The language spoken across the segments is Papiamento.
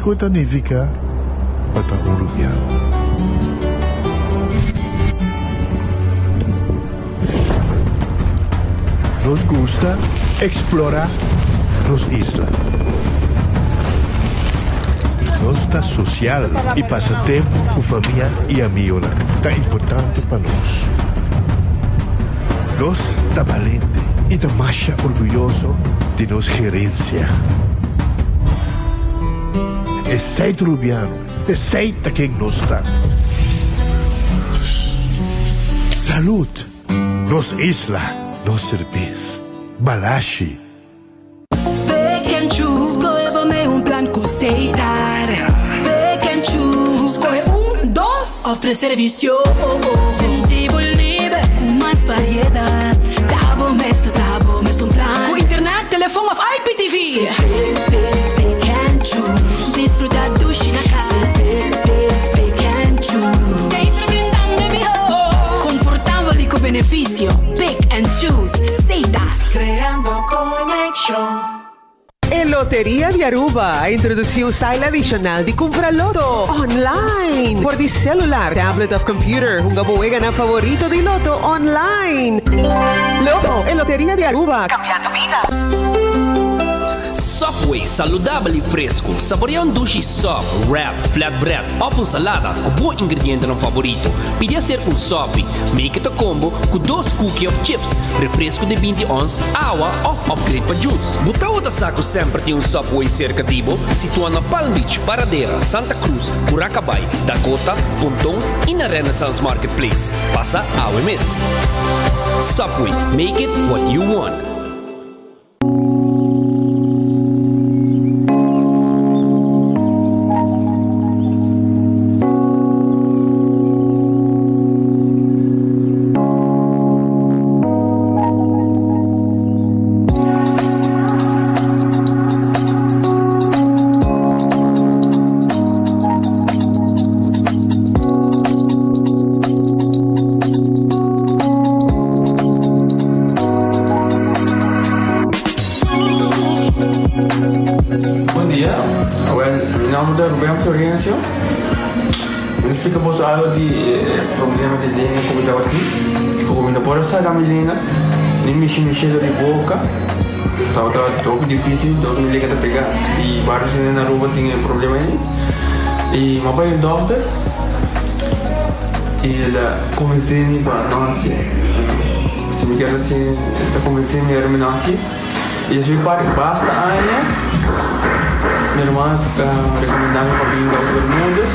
Kiko ta nifiká pa ta un rubiano? Nos gusta eksplorá nos isla. Nos ta sosial i pasa tempu ku famia i amigonan ta importante pa nos. Nos ta balente i ta masha orguyoso di nos gerensia. Esei ta Rubiano, esei ta ken nos ta. Salud! Nos isla, nos serbes. Balashi. Pick and choose, skohe bo mee un plan ku Setar. Pick and choose, skohe un, dos òf tres servisio. Sinti bo liber ku mas variedat. Ta bo mes ta traha bo mes un plan. Ku internet, telefon òf IPTV. Pick, pick, pick and choose. Disfruta dushi na kas. Pick, pick, pick and choose. Setar brindando e mihó. Konfortabel i ku benefisio. Pick and choose. Setar. Creando conexion. E Loteria di Aruba a introduci un style adicional di cumpra loto online. Por di celular, tablet of computer, hunga bo weganan favorito di loto online. Loto, e Loteria di Aruba, cambiando bida. Subway, saludabel y fresco. Saborea un dushi sub, wrap, flatbread of un salada cu bo ingredientenan favorito. Pidi hacer un sopi. Make it a combo cu dos cookie of chips, refresco di 20 ons, awa of upgrade pa juice. Bo tawata sa cu semper tin un Subway cerca di bo? Situa na Palm Beach, Paradera, Santa Cruz, Curacabai, Dakota, Ponton y na Renaissance Marketplace. Pasa awe mes. Subway, make it what you want. Bon dia, awel mi nomber ta Ruben Florencio. Mi ta splika boso algo di e problema di lenga ku mi tabatin. Ku mi no por a saka mi lenga, ni mishi mi shelo di boka. Tabata hopi dificil, dor mi lenga ta pega. I varios hende na Aruba tin e problema ei. I mi a bai un dokter i el a konvensé mi pa no hasié. Si mi kier hasié, el a konvensé mi ora mi no hasié. I esei parti basta aña mi hermano a rekomendá mi pa bin Dokter Bermudez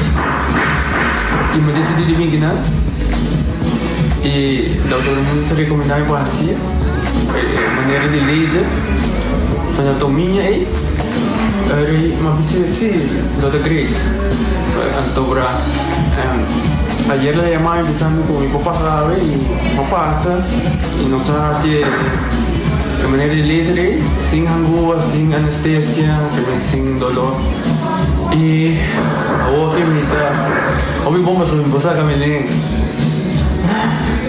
i mi a disidí di bin kinan. I Dokter Bermudez a rekomendá mi pa hasié e manera di laser anatomia ei. Ora mi a bisa si lo ta great. Anto bra ayer el a yama mi bisa mi ku mi por pasa awe i mi a pasa i nos a hasi e. E manera di laser ei, sin hangua, sin anestesia, sin dolor. I awor ke mi ta hopi bon pasobra mi por saka mi lenga.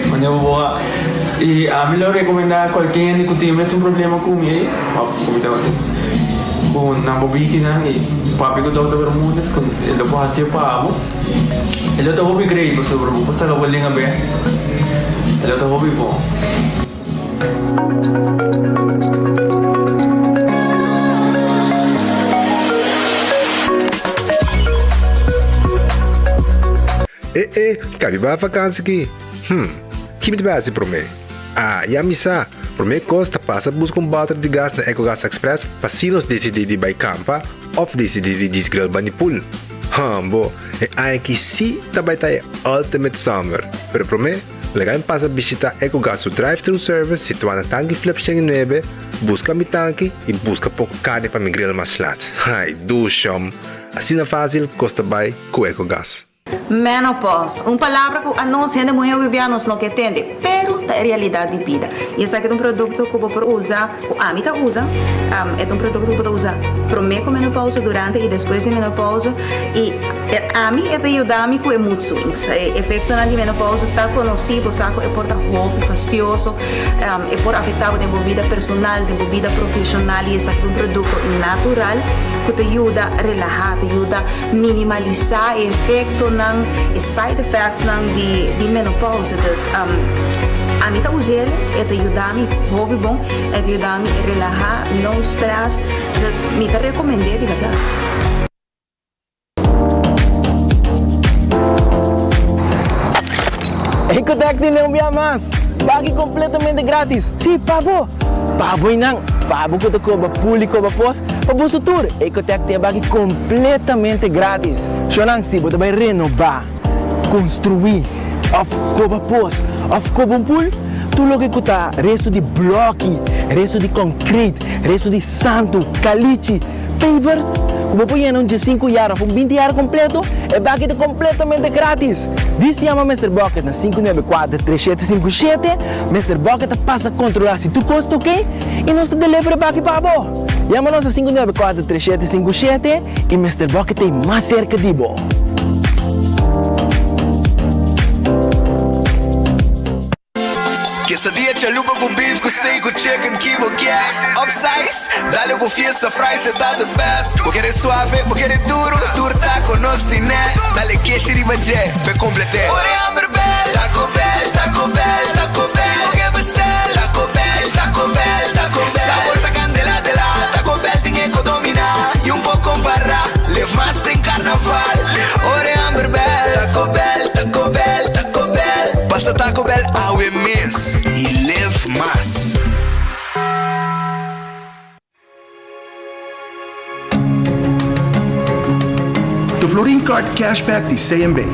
Manera bo por wak. I ami lo rekomendá kualke hende ku tin e mesun problema ku mi ei, òf ku mi tabatin, ku nan por bini kinan i papia ku Dòkter Bermudez ku e lo por hasié pa bo. E lo ta hopi great pasobra bo por saka bo lenga bèk. E lo ta hopi bon. E e, kabi bai vakansi ki? Hm, ki mi ta bai hasi promé? Ah, ya mi sa! Promé kos ta pasa buska un bòter di gas na Ecogas Express pa si nos disidí di bai kampa òf disidí di djis grill bani pool. Hòmbo, e aña aki sí ta bai ta e ultimate summer! Pero promé, Laga mi pasa bishita Ecogas su drive-thru service situá na Tanki Flip 109, buska mi tanki i buska poko karni pa mi grill mas lat. Ai, dushom! Asina fásil kos ta bai ku Ecogas. Menopause, un palabra ku anos hende muhé hopi bia nos no ke tende, pero. ta e realidat di bida. I esaki ta un produkto ku bo por usa, ku ami ta usa, e ta un produkto ku bo ta usa promé ku menopausa, durante i despues di menopausa. I ami e ta yuda mi ku e mood swings. E efektonan di menopausa ta konosí, bo sa ku e por ta hopi fastioso, e por afektá bo den bo bida personal, den bo bida profeshonal i esaki ta un produkto natural ku ta yuda relahá, ta yuda minimalisá e efektonan, e side effectsnan di di menopausa. Dus ami ta us'el, e ta yuda mi hopi bon, e ta yuda mi relahá, no stress, dus mi ta rekomend'é di bèrdat. Ecotec tin un bia mas! Baki completamente gratis! Si, pa bo! Pa bo y nan! Pa bo cu ta coba pool y coba pos, pa boso tur! Ecotec tin e baki completamente gratis! Shownan, si bo ta bay renoba, construi, of coba pos, of coba un pool, tur loke cu ta resto di bloki, resto di concrete, resto di santo, calichi, Pavers ku bo por yena un diesinku yar òf un binti yar kompleto, e baki ta kompletamente gratis! Dis yama Mister Bucket na 594 3757, Mister Bucket ta pasa kontrolá si tur kos ta oke i nos ta deliver e baki pa bo! Yama nos na 594 3757 i Mister Bucket ta ei mas serka di bo! Quesadilla chalupa cu beef cu steak cu chicken ki bo kier Upsize, dale cu fiesta fries e ta the best Bo kere suave, bo kere duro, tur taco nos tine Dale keshi riba dje, p'e complete Ora e hamber bel, Taco Bell, Taco Bell, Taco Bell Bo ke bestel, Taco Bell, Taco Bell, Taco Bell Sabor ta candela de la, Taco Bell tin e co domina Y un por compara, live mas den carnaval Ora e hamber bel, Taco Bell, Taco Bell, Taco Bell Pasa Taco Bell awe mes y live mas. The Florin Card Cashback di CMB.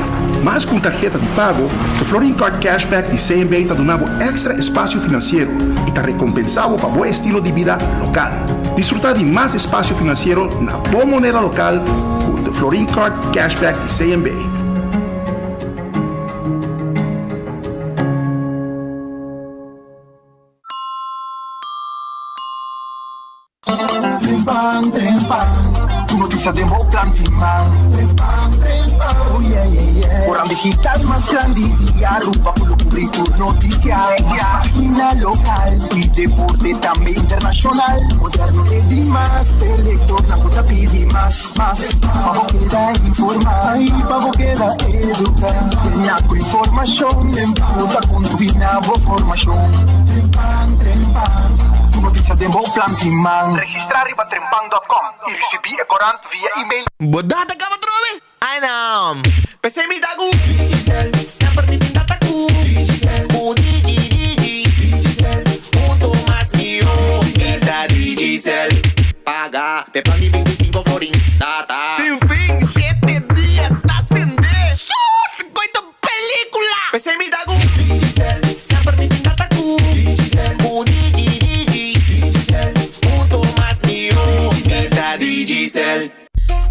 Mas ku un tarheta di pago, The Florin Card Cashback di CMB ta duna bo èkstra espasio finansiero i ta rekompensá bo pa bo estilo di bida lokal. Disfrutá di mas espasio finansiero na bo moneda lokal ku The Florin Card Cashback di CMB. Trempan, trempan, tur noticia den bo plan tin man. Trempan, trempan, oh yeah, yeah, yeah. Koran digital mas grandi di Aruba cu lo cubri tur noticia. Mas pagina local y deporte tambe internacional. Moderno e di mas, p'e lectornan cu ta pidi mas. Mas pa bo keda informá i pa bo keda eduká. Genia ku informashon den ku ta kontribuí na bo formashon. Trempan, trempan, tur notisia den bo plan tin man. Registrá riba trempan dòt kòm i risibí e korant via email. Bo data kaba trobe? Ai no! P'esei mi ta ku Digicel, semper mi tin data ku Digicel, ku Digi Digi Digicel, hunto mas mihó mi ta Digicel. Paga p'e plan di 25 florin data. Sin fin, shete dia ta sende. Su sikoito pelicula! P'esei mi ta ku Digicel, semper mi tin data ku Digicel, ku Digi Digi Digicel, hunto mas mihó mi ta Digicel.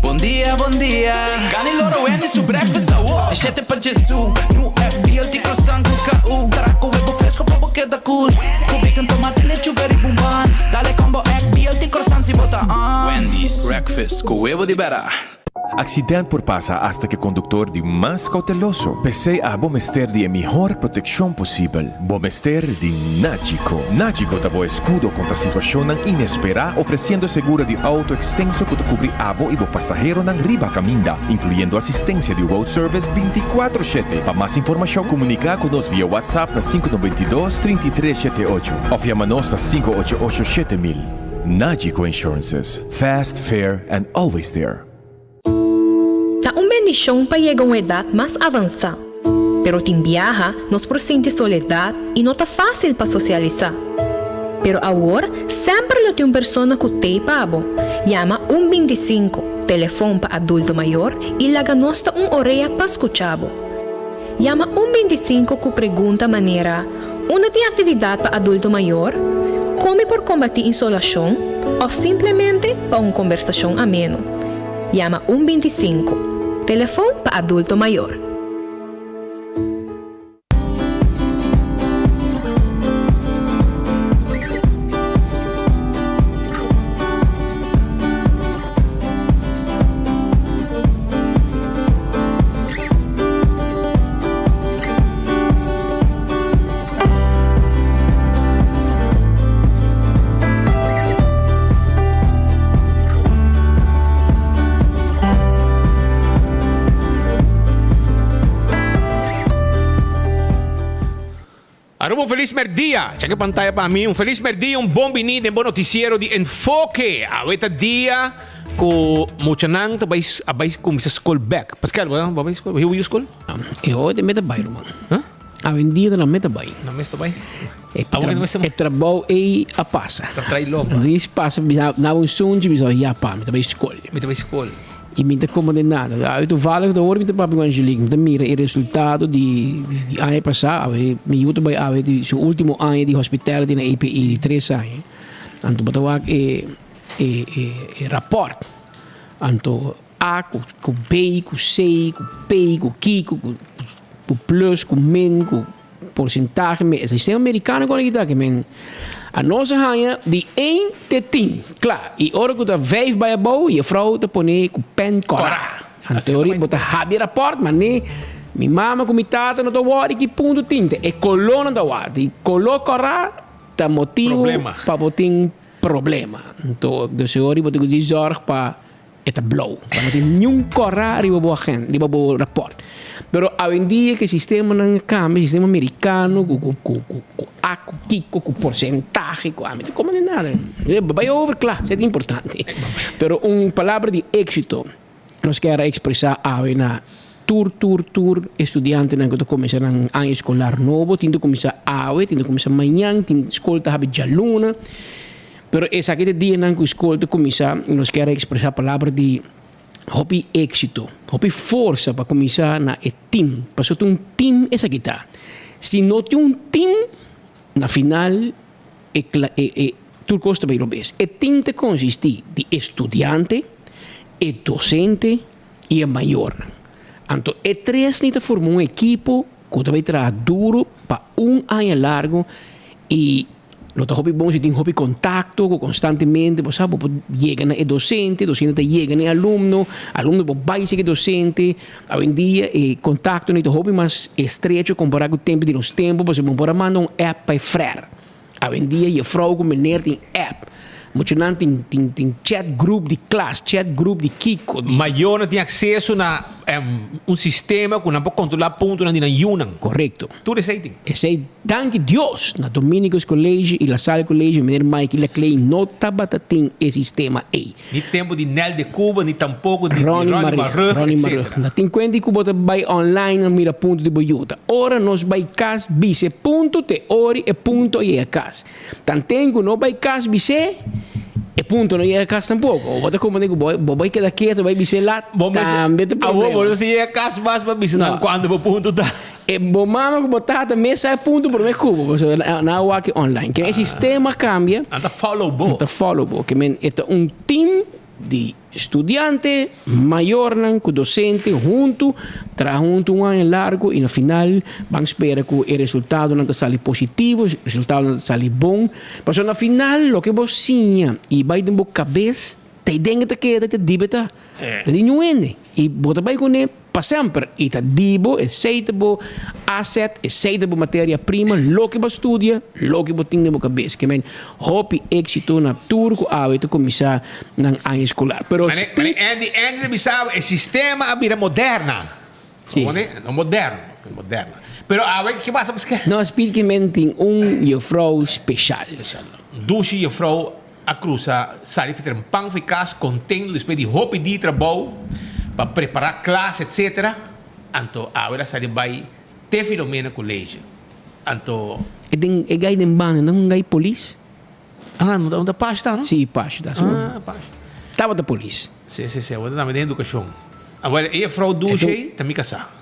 Bon dia, bon dia. Gani loro Wendy su breakfast awo. Di shete pa Jesu. Nu egg, BLT croissant busca u. Taraco webo fresco pa bo keda cool. Cu bacon, tomate, lechuga riba un bun. Dale combo egg, BLT croissant si bo ta on. Wendy's breakfast cu webo di bera. Accident por pasa hasta cu e conductor di mas cauteloso. P'esey abo mester di e mihor proteccion posibel. Bo mester di Nagico. Nagico ta bo escudo contra situacionnan inespera, ofreciendo seguro di auto extenso cu ta cubri abo y bo pasaheronan riba caminda, incluyendo asistencia di road service binticuatro shete. Pa mas informacion comunica cu nos via WhatsApp na sinku 92 33 shete ocho of yama nos na 588 7000. Nagico Insurances, fast, fair and always there. Ta un bendishon pa yega un edat mas avansá, pero tin biaha nos por sinti soledat i no ta fásil pa sosialisá. Pero awor semper lo tin un persona ku t'ei pa bo. Yama un 25, telefon pa adulto mayor, i laga nos ta un orea pa skucha bo. Yama un 25 ku pregunta manera, Unda tin aktividat pa adulto mayor? Kon mi por kombatí insolashon? Òf simplemente pa un kombersashon ameno. Yama un 25, telefon pa adulto mayor. Aruba un felis merdia. Chek e pantaya pa mi. Un felis merdia, un bon bini den bo noticiero di Enfoke. Awe ta dia ku muchanan ta bai a bai kuminsá skol bek. Pascal, bo a bai skol? Bo yu skol? E hoy ta meta bai, ruman. Awendia ta nan meta bai. Nan mes ta bai? E, tra e trabou ei a pasa. Ta trai lomba. Ris pasa bisa na un sunchi bisa ya pa mi ta bai skol. Mi ta bai skol. I mi ta komprende nada. Awe toevallig ta ora mi ta papia ku Angelique mi ta mira e resultado di di aña pasá. Awe mi yu ta bai awe di su ultimo aña di hospitality na APE di tres aña. Anto bo ta wak e e e e rapòrt. Anto A ku ku B ku C ku P ku kiko ku ku plus ku min ku Porcentahe me e sistema mericano con aki ta ke men a nos a haña di een te tien kla y ora cu ta vijf bay abou juffrouw ta pone cu pen cora anto ori bo ta habi e rapport ma ne mi mama cu mi tata no ta wori ki punto tin ta e color nan ta wak di color cora ta motibo pa bo tin problema anto dus e ori bo tin cu di zorg pa E ta blou. Pa no tin niun kòrá riba bo agenda, riba bo rapòrt. Pero awendia ku e sistemanan a kambia, sistema merikano ku ku ku ku ku a ku kiko ku porsentahe ku ami ta komprende nada. Bai over kla, esei ta importante. Pero un palabra di éksito nos kier a ekspresá awe na tur tur tur e studiantenan ku ta kuminsá nan aña eskolar nobo. Tin ta kuminsá awe, tin ta kuminsá mañan, tin skol ta habi djaluna. Pero esaki ta e dianan ku skol ta kuminsá i nos kier a ekspresá palabra di hopi éksito, hopi forsa pa kuminsá na e tim, pasobra ta un tim esaki ta. Si no tin un tim, na final e e e tur kos ta bai robes. E tim ta konsistí di e studiante, e dosente i e mayornan. Anto e tresnan ta forma un ekipo ku ta bai traha duru pa un aña largu i Lo ta hopi bon si tin hopi kontakto ku konstantemente bo sa bo por yega na e dosente, dosente ta yega na e alumno, alumno por bai seki dosente. Awendia e kontaktonan ta hopi mas estrecho kompará ku tempu di nos tempu pasobra bo por a manda un app pa e frèr. Awendia jefrou ku mener tin app. Muchanan tin tin tin chat group di klas, chat group di kiko. Mayornan tin akseso na un sistema ku nan por kontrolá puntonan di nan yunan. Korekto. Tur esei tin. Esei danki Dios na Dominicus College y La Salle College meneer Mike Laclay no tabata tin e sistema ei. Ni tempo di Nel de Cuba ni tampoco di Ronnie Marug Ronnie etc. Marug. Na tin cuenta cu bo ta bay online a mira punto di bo yuda. Ora nos bay cas bisa e punto te ori e punto a yega cas. Tanten cu no bay cas bis'é, e punto no yega cas tampoco. Bo ta comprende cu bo bo bay keda keto bay bis'é lat tambe ta Awor problema. bo no sa yega cas mas pa bisa nan No. cuando bo punto ta. E bo mama ku bo tata mes sa e punto promé ku bo, pasobra nan a wak online. Ke men e sistema kambia. Nan ta follow bo. Nan ta follow bo. Ke men e ta un team di studiante, mayornan ku dosente huntu traha huntu un aña largu i na final ban spera ku e resultadonan ta sali positivo, resultadonan ta sali bon. Pasobra na final loke bo siña i bai den bo kabes Ta e dengue ta keda, ta dibe ta. Ta di niun hende. I bo ta bai kuné pa semper. I ta di bo, esei ta bo asset, esei ta bo materia prima, loke bo a studia, loke bo tin den bo kabes. Ke men hopi éksito na tur ku awe ta kuminsá nan aña eskolar. Pero Mane, mane Andy, Andy ta bisa bo, e sistema a bira moderna. Sí. Pone, no moderno, moderna. Pero awe, ke pasa paske? No, Speed ke men tin un jefrou speshal. Speshal. Dushi jefrou A cruza sali fi trempan fi cas contento despues di hopi di trabou pa prepara klas etc. Anto awe el a sali bay te Filomena College. Anto. E den e guy den banda no un guy polis? Ah no ta pash ta no? Si pash ta. Ah pash. Tabata polis. Si si si awor ta tambe den educacion. Awor e juffrouw Dushey ta mi casa.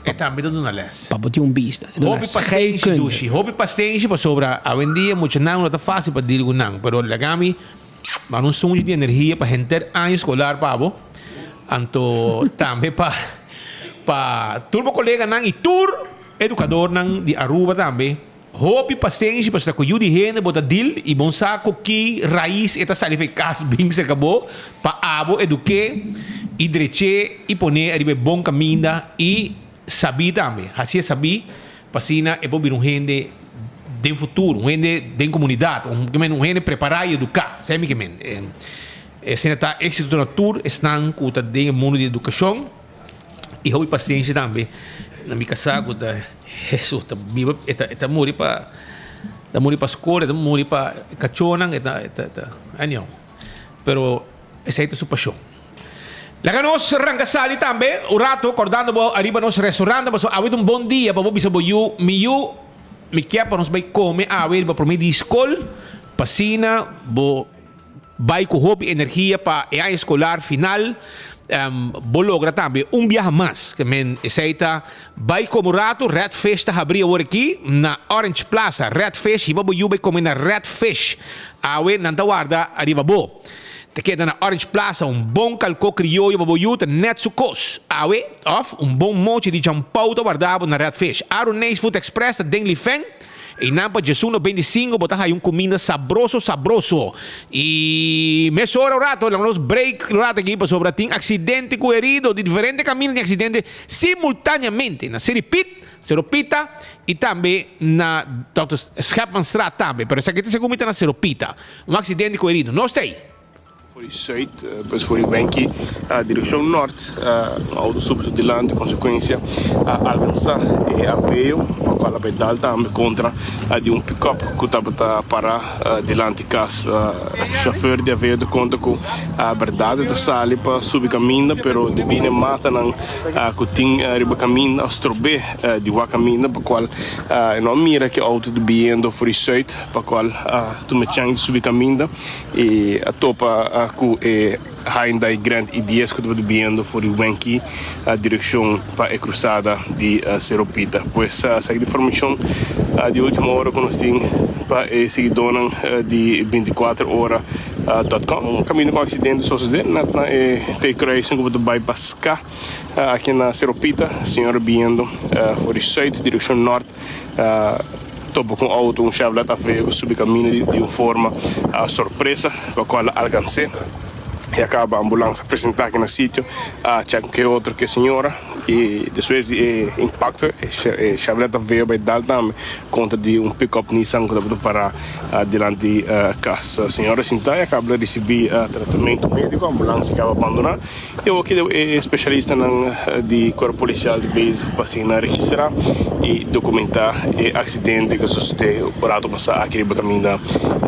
E tambe ta duna les. Pa bo tin un bista. E duna Hopi pasenshi scheikunde. dushi, hopi pasenshi pasobra awendia muchanan no ta facil pa deal cu nan, pero laga mi manda un sunchi di energia pa henter aña escolar pa bo, anto tambe pa pa tur bo coleganan y tur educadornan di Aruba tambe, hopi pasenshi pasobra cu yu di hende bo ta deal y bon sa cu ki rais e ta sali for e cas bin cerca bo pa abo eduke y dreche y pone ariba e bon caminda y sabi tambe, hacié sabi pa asina e por bira un hende den futuro, un hende den comunidad, un un hende prepara y educa, esei mi ke men. Esei ta exito na tur esnan cu ta den e mundo di educacion y hopi pasenshi tambe na mi casa cu ta. Hesus ta biba e ta e ta muri pa ta muri pa skol e ta muri pa kachónan e ta e ta ta anyhow pero esei ta su pashon. Laga nos ranka sali tambe un rato kordando bo ariba nos restaurant pasobra awe ta un bon dia pa bo bisa bo yu mi yu mi kier pa nos bai kome awe riba prome di skol pa asina bo Bai ku hopi energia pa e aña eskolar final bo logra tambe un biaha mas. Ke men esei ta bai komo ratu Red Fish ta habri awor aki na Orange Plaza. Red Fish hiba bo yu bai kome na Red Fish. Awe nan ta warda ariba bo. Ta keda na Orange Plaza un bon kalko krioyo pa bo yu ta net su kos. Awe of un bon mochi di Jampou ta warda bo na Red Fish. Aruneis Food Express ta den Lifen. Einan pa djesun 95 bo ta haya un kuminda sabroso sabroso. I mesora un rato laga nos break un rato aki pasobra tin aksidente ku herido di diferente kaminda tin aksidente simultaneamente na Siripit, Seropita i tambe na Dòkter Schepmanstraat tambe pero esaki ta segun mi ta na Seropita un aksidente ku herido. Nos ta ei. For di suid, pues for di Wenki direkshon nort, un outo subi su dilanti, konsekuensia a alkansá e Aveo, pa kual a bai dal tambe kontra di un pikòp ku tabata pará dilanti kas. Shofèr di Aveo ta konta ku bèrdat e ta sali pa subi kaminda, pero debí na e matanan ku tin riba kaminda a strob'é di wak kaminda, pa kual e no a mira ku e outo ta biniendo for di suid, pa kual a tuma chèns di subi kaminda. E a topa ku e Hyundai Grand i10 ku tabata biniendo for di Wenki direkshon pa e krusada di Sero Pita. Pues esaki ta informashon di ultimo ora ku nos tin pa e siguidónan di bintikuater ora dòt kòm. Un kaminda ku aksidente sosodé nèt na e T-kruising ku bo ta bai pa Ska aki na Sero Pita. Señor a biniendo for di sùit direkshon nòrt. Topa ku un outo, un Chevrolet Aveo ku subi kaminda di un forma sorpresa pa kual a alkans'é. E a kaba ambulans a presentá aki na sitio a chèk ke otro ke señora i despues di e impakto e Chevrolet Aveo bai dal tambe kontra di un pikòp Nissan ku tabata pará dilanti kas. Señora sintá i a kaba di risibí tratamentu médiko, ambulans a kaba bandoná. E oki e spesialistanan di Cuerpo Policial ta bezig pa asina registra y documenta e accidente cu a sucede un rato pasa aki riba caminda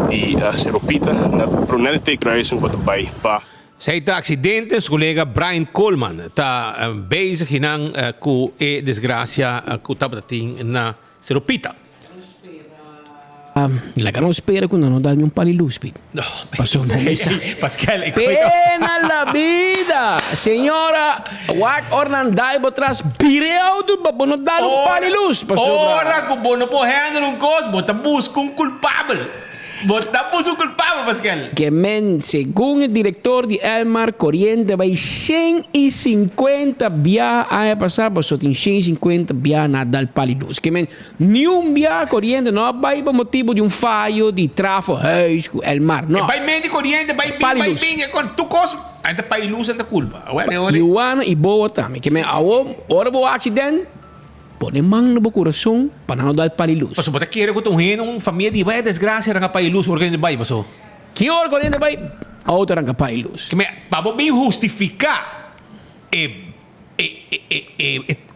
di Cerro Pita na Brunel T kruising cu ta bay pa. Esey ta accidente, su colega Brian Coleman ta bezig hinan cu e desgracia cu tabata tin na Cerro Pita. Laga nos spera ku nan no dal ni un pal di lus, Pete. Pasobra bo mesa. Pena la bida! Señora, wak ora nan dal bo tras, bira e auto pa bo no dal un pal di lus, pasobra. Ora ku bo no por handle un kos, bo ta buska un kulpabel. Bo ta buska un kulpabel, Pascal. Ke men, segun e direktor di Elmar, koriente bai 150 biaha aña pasá, pasobra tin 150 biaha nan a dal pal di lus. Ke men, Niun bia koriente no a bai pa motibu di un fayo di trafo huis ku Elmar, no. E bai medio koriente, bai bin, bai bin, e kon tur kos, a ta pai lus a ta kulpa. Awel e ora. Yuana i boa tambe. Ke men awo, ora bo aksident, pone man na bo kurason pa nan no dal pali lus. Pasobra bo ta kere ku ta un hende, un famia di bai desgrasia ranka pai lus ora koriente bai, paso. Ki ora koriente bai, outo ranka pai lus. Ke men, pa bo bin hustifiká e.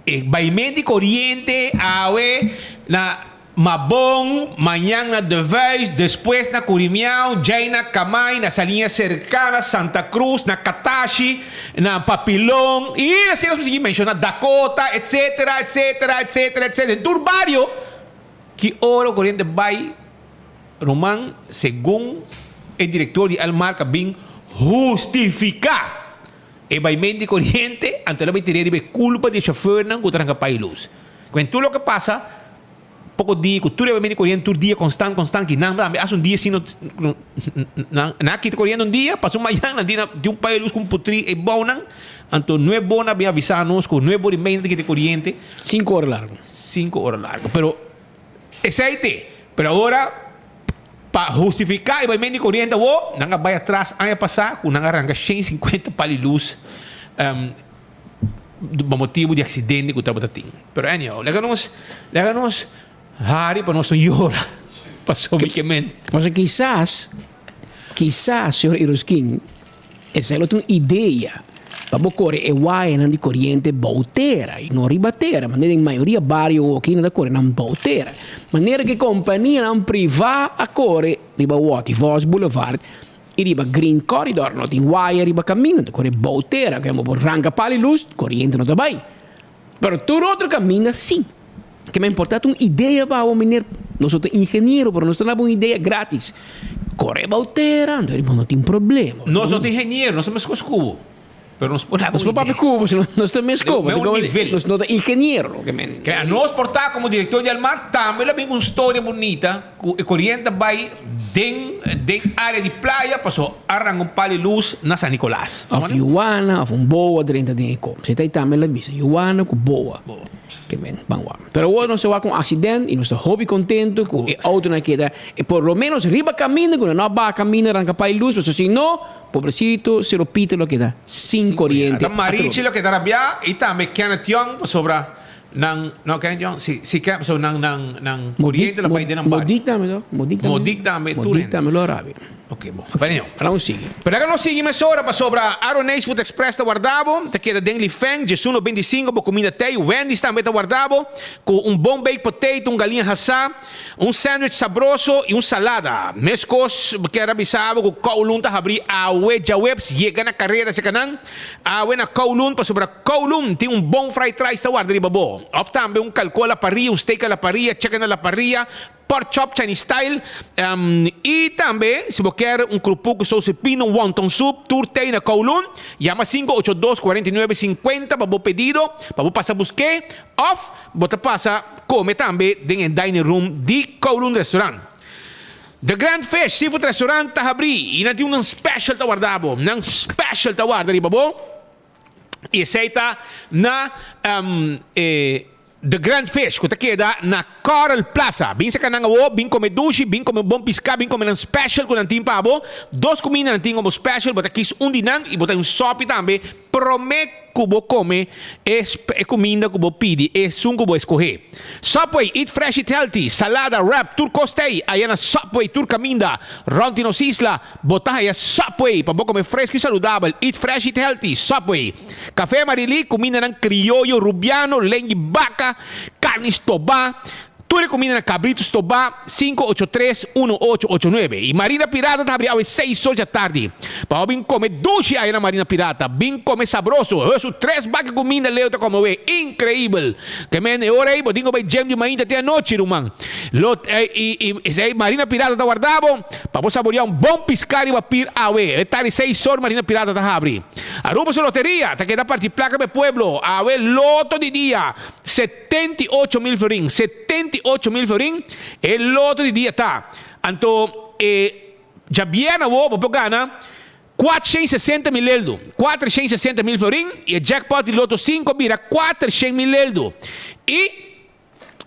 E baimé di koriente awe na Mabon, mañan na De Vuijs, despues na Curimiao, djei na Kamay, na Saliña Sercana, Santa Cruz, na Katashi, na Papilon, i asina nos por sigui menshoná Dakota, etcetera, etcetera, etcetera, etcetera. Den tur bario ki ora koriente bai, ruman, segun e direktor di Elmar a bin hustifiká. E bai mente koriente, anto el a bai tir'é riba e kulpa di e shofèrnan ku ta ranka pai lus. Kuen tur loke pasa, poko dia ku tur e bai mente koriente tur dia konstant konstant ki nan tambe hasta un dia si no nan a kita koriente un dia, pasa un mañan nan tin un pai lus ku un putrí ei bou nan, anto nuebe ora nan a bin avisá nos ku nuebe ora i media nan ta kita koriente. Sinku ora largu. Sinku ora largu. Pero esei te. Pero awor. Pa hustifiká e baimen di koriente awor, nan a bai atras aña pasá ku nan a ranka 150 pal di lus pa motibu di aksidente ku tabata tin. Pero anyhow, laga nos laga nos hari pa nos no yora pasobra mi ke men. Pasobra kisas, kisas señor Iroskin, esei lo tin un idea. Pa bo kore e wayanan di koriente bou tera i no riba tera. Manera den mayoria bario oki nan ta kore nan bou tera. Manera ku e kompanianan privá a kore riba Watty Vos Boulevard i riba Green Corridor no tin waya riba kaminda, ta kore bou tera. Ku bo por ranka pal i lus, koriente no ta bai. Pero tur otro kaminda sí. Ke men por ta un idea pa bo meneer, nos no ta ingeniero pero nos ta daba un idea gratis. Kore bou tera, anto riba no tin problema. Nos no ta ingeniero, nos ta meskos ku bo. Pero nos por daba un Nos por papia idea. ku bo, nos ta meskos. Meo nivel. Nos no ta ingeniero. Ke men. Ke nos por ta komo direktor di Almar tambe lo bin ku un storia bunita ku e koriente a bai den den área di playa paso a ranka un pal di lus na San Nicolas. Of yuana of un boa drenta den e kom. Si ta ei tambe lo bisa yuana ku boa. Ke men ban wak. Pero awor nos a wak un accident y nos ta hopi contento cu e autonan a keda e por lo menos riba caminda cu nan no a baha caminda ranca pa e luz pasobra si no pobrecito Sero Peter lo a keda sin coriente Ata Marichi atrobe. lo keda rabia y tambe Kenneth Young pasobra nan no Kenneth Young si si Kenneth pasobra nan nan nan coriente lo bay den nan bario. Modik tambe to Modik tambe Modik tambe tur Modik hende. tambe lo a rabia. Ok, bon. Bueno. Para nos sigui. Pero laga nos sigui mesora pasobra Aroneis Food Express ta warda bo, ta keda den Lifeng, Djesuno 25, bo kuminda tei, Wendy's tambe ta warda bo, ku un bon baked potato, un galiña hasá, un sandwich sabroso i un salada. Meskos bo kier a bisa bo ku Kowloon ta habrí awe djaweps, yega na kareda serka nan awe na Kowloon pasobra Kowloon tin un bon fried rice ta warda riba bo. Òf tambe un kalkó a la parrilla, un steak a la parrilla, chicken a la parrilla, Pork chop Chinese style y tambe si bo kier un krupu ku sous di pino, un wonton soup, tur tei na Kowloon. Yama 582 49 50 pa bo pedido, pa bo pasa buske of bo ta pasa kome tambe den e dining room di Kowloon Restaurant. The Grand Fish Seafood Restaurant ta habri y nan tin un special ta warda bo. Nan special ta warda riba bo y esei ta na e. The Grand Fish ku ta keda na Coral Plaza. Bin saka nan awo, bin kome dushi, bin kome un bon piská, bin kome nan special ku nan tin pa bo. Dos kuminda nan tin komo special, bo ta kis un di nan i bo ta un sopi tambe promé ku bo kome e e kuminda ku bo pidi, esun ku bo eskohé. Subway, eat fresh eat healthy, salada, wrap, tur kos ta ei aya na Subway tur kaminda rònt di nos isla. Bo ta haya Subway pa bo kome fresku i saludabel, eat fresh eat healthy, Subway. Café Marilí, kumindanan krioyo, rubiano, lengui baka, karni stobá, tur e kumindanan kabritu stobá, 583 1889. I Marina Pirata ta habri awe seis or djatardi. Pa bo bin kome dushi aya na Marina Pirata, bin kome sabroso. Hesu tres baki kuminda Leo ta kome awe, inkreibel. Ke men e ora ei bo tin ku bai djem di mainta te anochi ruman. Lo i i esei Marina Pirata ta warda bo. Pa bo saboreá un bon piská riba pir awe, e tardi seis or Marina Pirata ta habri. Aruba su loteria ta keda parti plaka pa e pueblo. Awe loto di dia, 78 mil florin, 78 mil florin e loto di dia ta. Anto e djabièrnè awo bo por gana 460 mil eldo, 460 mil florin, i e jackpot di loto sinku a bira 400 mil eldo. I.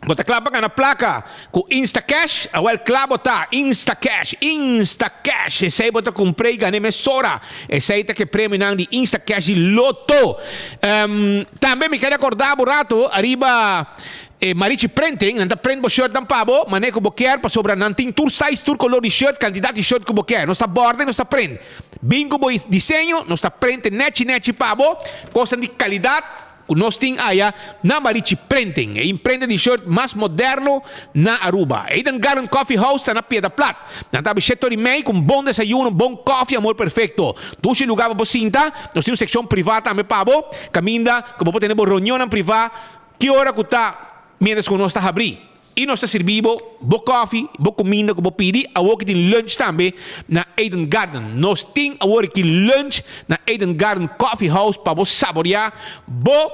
Bo ta kla pa gana plaka ku Instacash? Awel kla bo ta! Instacash! Instacash! Esei bo ta kumpr'é i gan'é mesora. Esei ta ke premionan di Instacash di Lotto. Tambe mi kere akorda bo rato ariba e Marichi Printing. Nan ta print bo shirtnan pa bo manera ku bo kier pasobra nan tin tur size, tur kolor di shirt, kantidat di shirt ku bo kier. Nos ta bòrda i nos ta print. Bin ku bo diseño, nos ta print nechi nechi pa bo. Kosnan di kalidat. Ku nos tin aya na Marichi Printing, e imprenta di shirt mas moderno na Aruba. Eden Garden Coffee House ta na Piedra Plat. Nan ta habri shete ora i mei ku un bon desayuno, un bon koffie, amor perfecto. Dushi lugar pa bo sinta. Nos tin un sekshon privá tambe pa bo, kaminda ku bo por tene bo reunionnan privá ki ora ku ta mientras ku nos ta habri. I nos ta sirbi bo bo koffie, bo kuminda ku bo pidi. Awor ki tin lunch tambe na Eden Garden. Nos tin awor ki lunch na Eden Garden Coffee House pa bo saboreá bo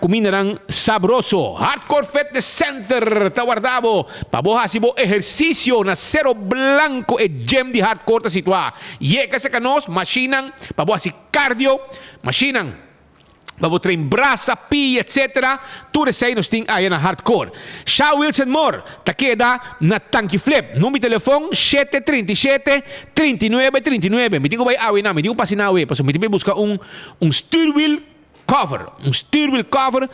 kumindanan sabroso. Hardcore Fitness Center ta warda bo pa bo hasi bo ehersisio na Cerro Blanco e gym di Hardcore ta situá. Yega serka nos, mashinnan pa bo hasi cardio, mashinnan. Pa bo train brasa, pia etc. Tur esei nos tin aya na Hardcore. Sha Wilson Moore ta keda na Tanki Flip. Number di telefon shete 37 39 39. Mi tin ku bai awe na, mi tin ku pasa na awe pasobra mi tin bai buska un un stuurwiel cover, un stuurwiel cover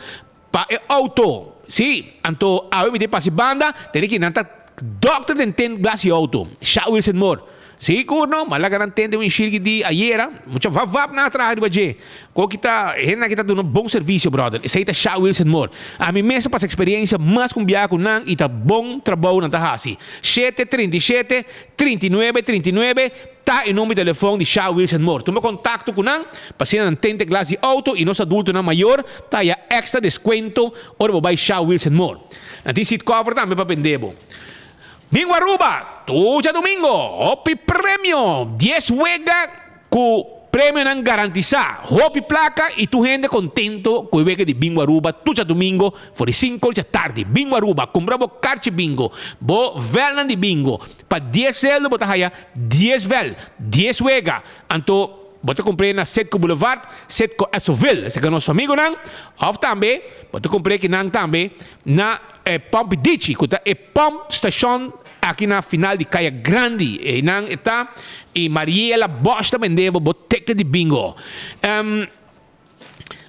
pa e auto. Si, anto awe mi tin pasa e banda, tene ki nan ta dokter den tint glas di auto. Sha Wilson Moore. Sigur no, ma laga nan tende un shirki di ayera, mucha vap vap nan a traha riba dje. Ko ki ta, e hendenan aki ta duna bon servisio brother, esei ta Sha Wilson Moore. Ami mes a pasa eksperiencia mas ku un biaha ku nan i ta bon trabou nan ta hasi. Shete, 37, 39, 39 ta e number di telefon di Sha Wilson Moore. Tuma kontakto ku nan pa asina nan tende glas di outo i nos adultonan mayor ta haya extra deskuento ora bo bai Sha Wilson Moore. Nan tin seat cover tambe pa bende bo. Bingo Aruba, tur djadumingo, hopi premio, dies wega ku premionan garantisá, hopi plaka i tur hende kontento ku e wega di Bingo Aruba tur djadumingo for di sinku dja tardi. Bingo Aruba, kumpra bo karchi bingo, bo vèlnan di bingo, pa dies seldo bo ta haya dies vèl, dies wega, anto bo ta kumpr'é na Citgo Boulevard, Citgo Esoville, esaki nos amigonan, òf tambe bo ta kumpr'é kinan tambe na e Pump Dichi ku ta e Pump Station aki na final di Kaya Grandi. Einan e ta i Mariela Bosch ta bende bo bo ticket di bingo.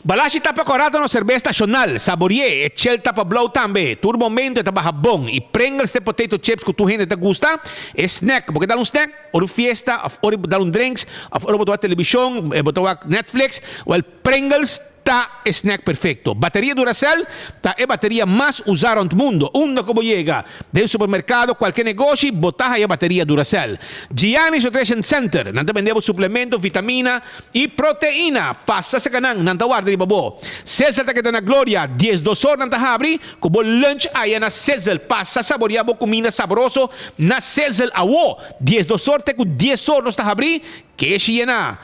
Balashi tapa kòrá ta nos serbes nashonal. Saborié e chel tapa blou tambe. Tur momento e ta baha bon. I Pringles te potato chips ku tur hende ta gusta. E snack, bo ke dal un snack ora un fiesta òf ora bo dal un drinks òf ora bo ta wak telebishon, bo ta wak Netflix, wèl Pringles Ta e snack perfecto. Bateria Duracell ta e bateria mas usa rond mundo. Unda cu bo yega, den supermercado, cualke negoshi, bo ta haya bateria Duracell. Gianni's Nutrition Center, nan ta bende bo suplemento, vitamina y proteina. Pasa cerca nan, nan ta warda riba bo. Sizzle ta keda na Gloria, diesdos or nan ta habri cu bo lunch aya na Sizzle. Pasa saboria bo cuminda sabroso na Sizzle awo. Diesdos or te cu dies or nos ta habri. Keshi yená,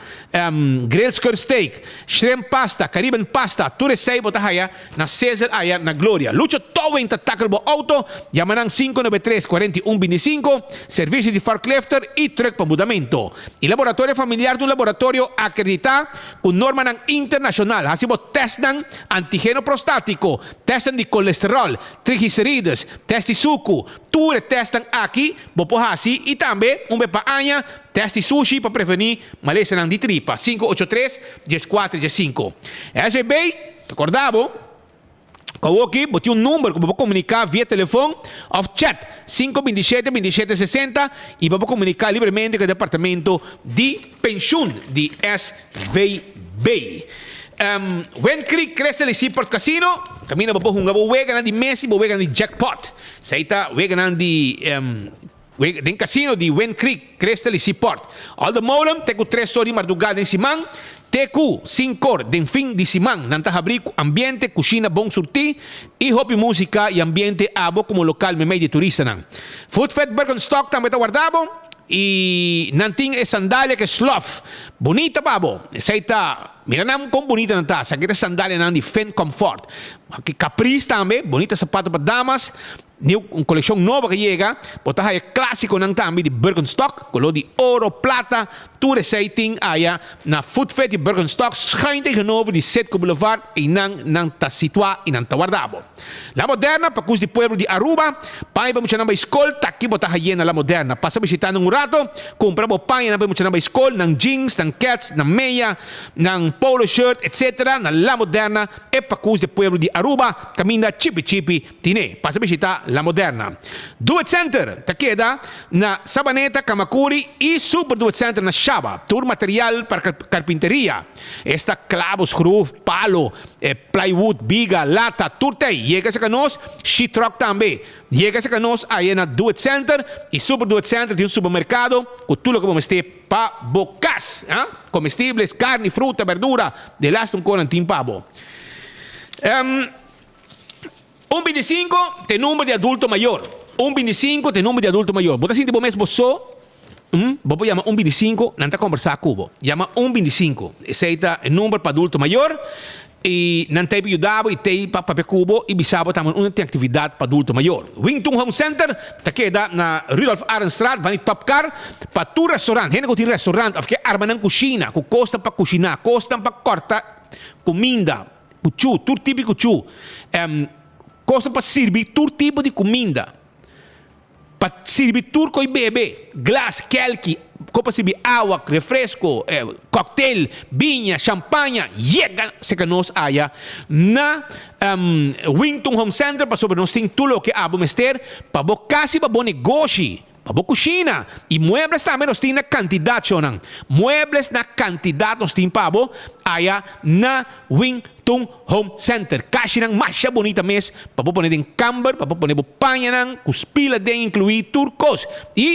grilled skirt steak, shrimp pasta, Caribbean pasta, tur esei bo ta haya na Sizzle aya na Gloria. Lucho Towing ta tackle bo auto, yama nan 593 41 25, servicio di forklifter y truck pa mudamento. Y Laboratorio Familiar ta un laboratorio acredita cu normanan internacional. Haci bo testnan antigeno prostatico, testnan di colesterol, triglicerides, test di sucu, tur e testnan aki bo por haci y tambe un be pa aña Test di sushi pa prevení malesanan di tripa, sinku ocho tres, dieskuater diesinku. SVB ta korda bo ku awoki bo tin un number ku bo por komuniká via telefon òf chat, sinku bintishete bintishete sesenta, i bo por komuniká libremente ku e departamento di penshun di SVB. Wind Creek Crystal i Seaport Casino, kaminda bo por hunga bo weganan di mes i bo weganan di jackpot. Esei ta weganan di. Den casino di Wind Creek, Crystal y Seaport. Aldo Molen te cu tres or di marduga den siman, te cu cincor den fin di siman. Nan ta habri cu ambiente, cushina bon surti y hopi musica y ambiente abo como local memey di turistanan. Food Fed Birkenstock tambe ta warda bo y nan tin e sandalia cu e slof bunita pa bo. Esey ta, mira nan con bunita nan ta, esaki ta sandalianan di Finn Comfort. Caprice tambe, bunita sapato pa damas. New, un kolekshon nobo ke yega, bo ta haya klásikonan tambe di Birkenstock, koló di oro, plata, tur esei tin aya na Footfit di Birkenstock, schuin tegenover di Citgo Boulevard, einan nan ta situá i nan ta warda bo. La Moderna, pakus di pueblo di Aruba, paña pa muchanan bai skol, ta aki bo ta hay'é na La Moderna. Pasa bishitá nan un rato, kumpra bo pañanan pa e muchanan bai skol, nan jeans, nan kets, nan meya, nan polo shirt, etc. Na La Moderna, e pakus di pueblo di Aruba, kaminda chipi chipi. Tine, pasa bishita La Moderna. Do It Center ta keda na Sabaneta, Camacuri y Super Do It Center na Shaba. Tur material pa carpinteria, esta clavo, schroef, palo, plywood, biga, lata, tur ta ey. Yega cerca nos, sheetrock tambe. Yega cerca nos aya na Do It Center y Super Do It Center tin un supermercado cu tur loke bo mester pa bo cas. Comestibles, carni, fruta, berdura, de laatste un conan tin pa bo. Un bintisinko ta e number di adulto mayor. Un bintisinko ta e number di adulto mayor. Bo ta sinti bo mes bo so? Hm, bo por yama un bintisinko, nan ta kombersá ku bo. Yama un bintisinko. Esei ta e number pa adulto mayor i nan ta ei pa yuda bo i ta ei pa papia ku bo i bisa bo tambe unda tin aktividat pa adulto mayor. Wington Home Center ta keda na Rudolf Arendstraat, banda di Top Car, pa tur restaurant. Hende ku tin restaurant òf ke arma nan kushina ku kosnan pa kushiná, kosnan pa kòrta kuminda, Kuchu, tur tipo di kuchu. Kosnan pa sirbi tur tipo di kuminda. Pa sirbi tur koi bebe, glas, kelki, ko pa sirbi awa, refresko, cocktail, biña, shampaña, yega serka nos aya na Wington Home Center pasobra nos tin tur loke abo mester pa bo kas i pa bo negoshi. Pa bo kushina i muebles tambe nos tin na kantidat shownan. Muebles na kantidat nos tin pa bo aya na Wington Home Center. Kashinan masha bunita mes pa bo pone den kamber, pa bo pone bo pañanan ku spil aden inkluí tur kos. I.